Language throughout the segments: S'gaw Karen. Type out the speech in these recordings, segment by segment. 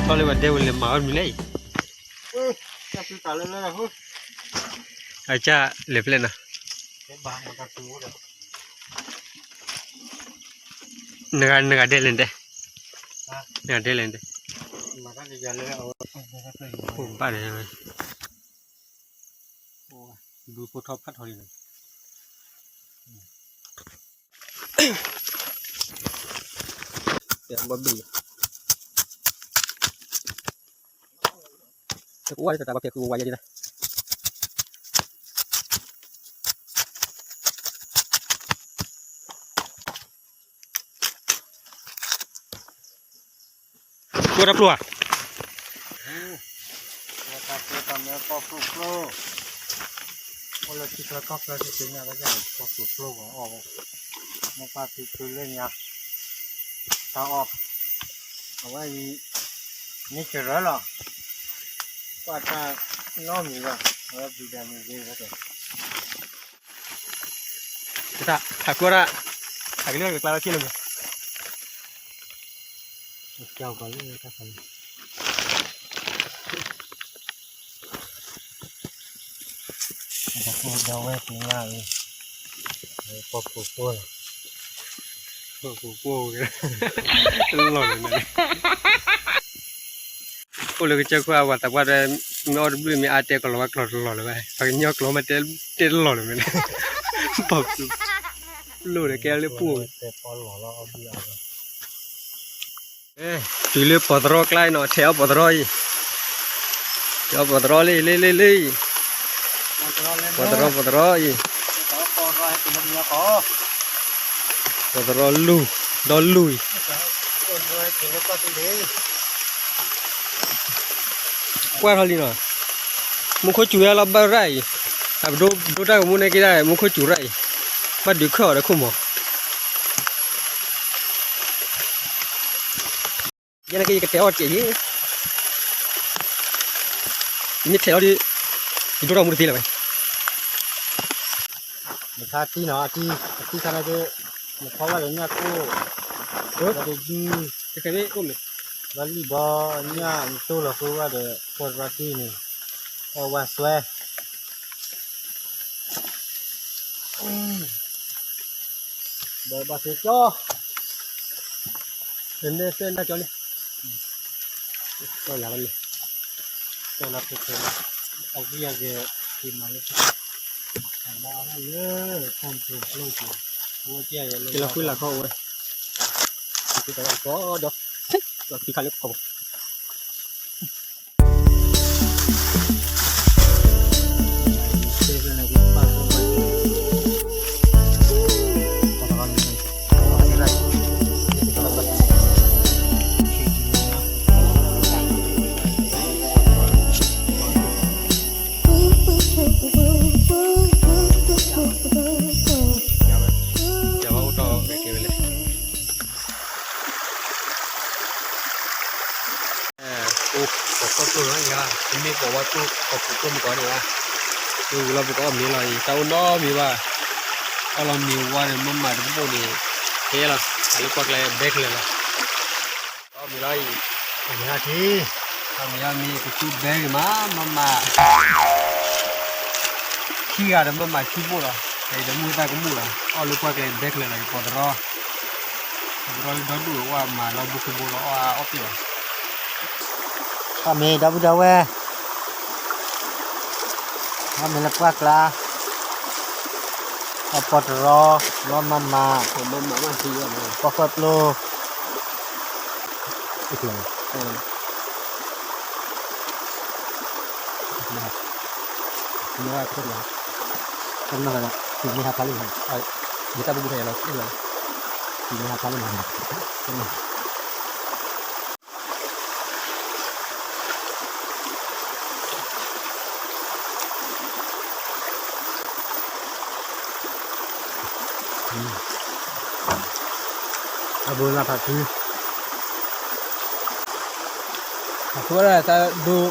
ထီၣ်လၢပှၤဒဲဝဲလဲၤမၤဝဲမနုၤလဲၣ်အံၤ, အကၢ်လဲၤဖျဲၣ်နီၤ, နဂၤဒဲလဲၣ်ဒဲ, နဂၤဒဲလဲၣ်ဒဲ, ဘၣ်န့ၣ်, ဒူဖိထီၣ်ဖးထီလံန့ၣ်, ဘၣ်ဘုၣ်, တကဝါတတၢ်ဘၣ်ဖဲးဃုဝါယဲဒၣ်, ကျိတၢ်ကျိဧါ, တၢ်ကျိတၢ်မဲပီၣ်ကျိကျိ, အိၣ်လၢထံချၢကီၢ်ချၢထံသ့ၣ်ညါဝဲဒၣ်န့ၣ် ပီၣ်ကျိကျိပှၤအီၣ်ဝဲ, မိၢ်ပၢ်ဖံဖုလၢညါ, တၢ်အီၣ်, အဝဲအံၤ, မ့ၢ်ကရၢလီၤ, ကွၢ်တၢ်နီတမံၤဘၣ်, အဝဲဘုဒၣ်မ့ၢ်ဂ့ၤဝဲ, တၢ်ထးကျိတၢ်, ထးကလၢကကျါလီၤက့ၤလီၤ, ကၠီကီၤလၢတၢ်ခါလံ, ဒီဝဲသ့ၣ်ညါအံၤ, ပီၣ်ပူၤပူၤလီၤ, ပီၣ်ပူၤပူၤ, လီၤလီၤန့ၣ်, အိၣ်လၢကစၢၢ်ခိၣ်အဝဲသးပှၢ်တဲ, မ့ၢ်အီၣ်တဘျုးမ့ၢ်အါတဲကလီၤဝဲကျီၤတလီၤလၢၤဘၣ်, ပှၤကညီကျိၤမ့ၢ်တဲတလီၤလၢၤမ့ၢ်, ပီၣ်ပူၤ, လီၤဒီးကဲလၢပူၤ, တုၤလၢပီၣ်သရီကျါနီၤ ထဲးအီၣ်ပီၣ်သရီအံၤ, ထဲးအီၣ်ပီၣ်သရီလံ လံ လံ လံ, ပီၣ်သရီ ပီၣ်သရီအံၤ, ပီၣ်သရီလူၤ, ဒီလူၤအံၤ, ကွၢ်ထီၣ်လံနီၤ, မူခိၣ်စူၤဝဲလီၤဘၣ်ရၣ်အံၤ, အပဒိၣ်ဒိၣ်တၢ်ကမူၣ်န့ၣ်က့ၤဒၣ် မူခိၣ်စူၤရၣ်အံၤ, ဘၣ်ဒုးခၢၣ်အီၤဒီးခိၣ်မီၤ ယဲန့ၣ်က့ ယကတဲအီၣ်တကဲးယံၤ, ယမ့ၢ်ထဲးအီၣ်ဒီး ယဒိၣ်ထီၣ်မူတသ့လၢၤဘၣ်. နခါတံၢ်နီၤ, အတံၢ်, အတံၢ်ခါန့ၣ်က့, နဖီဝဲဒီးညၣ်ကိၣ်, ဒီးဒုး, ဒီးလံၣ်ဘီညၣ်နတိၢ်လီၤဃုဝဲဒီး ပီၣ်တရီတံၢ်န့ၣ်, အီၣ်ဝဲစွဲ ဒီးဘၣ်သ့ၣ်ကၠီ, နမ့ၢ်သ့ၣ်နၢ်ကၠီန့ၣ်, ကၠီယၤလီၤန့ၣ်, ကၠီလီၤဖဲဖဲလီၤ, အဝံအဂဲၤ, က့ၤမၤလၢ, လၢ, က့ၤလီၤဃုလၢခီဝဲ, က့ၤကီဒီး, ဒီးသံခါလၢခီ, ယဝဲအိၣ်တ့ၢ်ကဲဝဲလဲၣ်. အိၣ်, ပီၣ်ခီၣ်ကျိလီၤယၤ, တမ့ၢ်ပီၣ်ဝါကျိ, ပီၣ်ခီၣ်ကျိမ့ၢ်ကီးန့ၣ်ဘၣ်, မ့ၢ်ဝံၤလီၤပကအီၣ်မ့ၤလီၤအံၤ, တၢ်အိၣ်နီတမံၤဘၣ်, အီၣ်လီၤမ့ၤဝါဒီးမ့ၢ်မးတဘိၣ်န့ၣ်, ကဲလီၤ, အလၢကွၢ်ကျဲဘဲကျဲလီၤ. အီၣ်မ့ၤလီၤအံၤ, အီၣ်မ့ၤလီၤထံ, အီၣ်မ့ၤလီၤမ့ၤ ကဆူဘဲဂ့ၤမး, မ့ၢ်မး ခံဂၤဒီးမ့ၢ်မးခံဘိၣ်လီၤ, အံၤဒီးမုၢ်တၢ်ကမူၣ်လီၤ, အီၣ်လၢကွၢ်ကျဲဘဲကျဲလီၤ, ပီၣ်တရီ, ပီၣ်တရီဒီဒူၣ်ဝဲမးလီၤ ဘိခိၣ်ဘိလီၤ, အီၣ်အီၣ်ပ့ၣ်လီၤ. အီၣ်မ့ၤဒီပုၢ်ဒီဝဲၢ်, အီၣ်မ့ၤလၢပှၢ်ကျါ, အီၣ်ပီၣ်တရီ, လီၤမးမး, ပီၣ်ဃီပျိ အဘိလၢဖးဖု, အဃိဒၣ်တၢ်ဒိ, တၢ်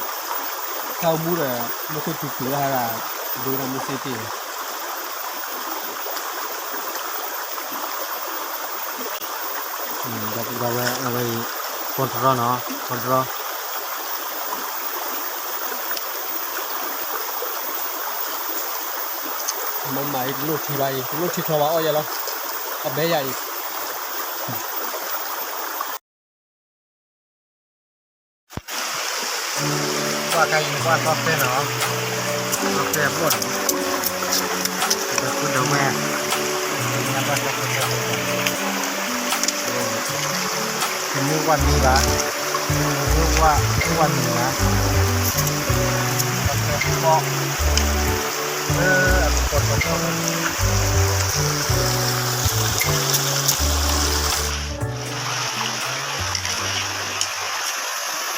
အိၣ်မူဒီး, မူခိၣ်စူၤစူၤလၢဟါဂၤ, ဒိတၢ်မူစ့တ့ၢ်လီၤ. ဒီပုၢ်ဒီဝဲၢ် အဝဲအံၤ, ပီၣ်တရီနီၤ, ပီၣ်တရီ, မၤမၤအံၤတလိၣ်ထံဘၣ်အံၤ တလိၣ်ထံချီဘၣ်အီၣ်ယၤလီၤ. အဘဲယၤအံၤ ကွၢ်ခါအံၤကွၢ်သီၣ်သဲနီၤ, သီၣ်သဲအဘိၣ်နီၤ, ဒီပုၢ်ဒီဝဲၢ်, တမ့ၢ်ဝၣ်မံဘၣ်, တမ့ၢ်ဝၣ်မံဘၣ်, သီၣ်သဲအဘိၣ်, လၢအကပီၤထီထီ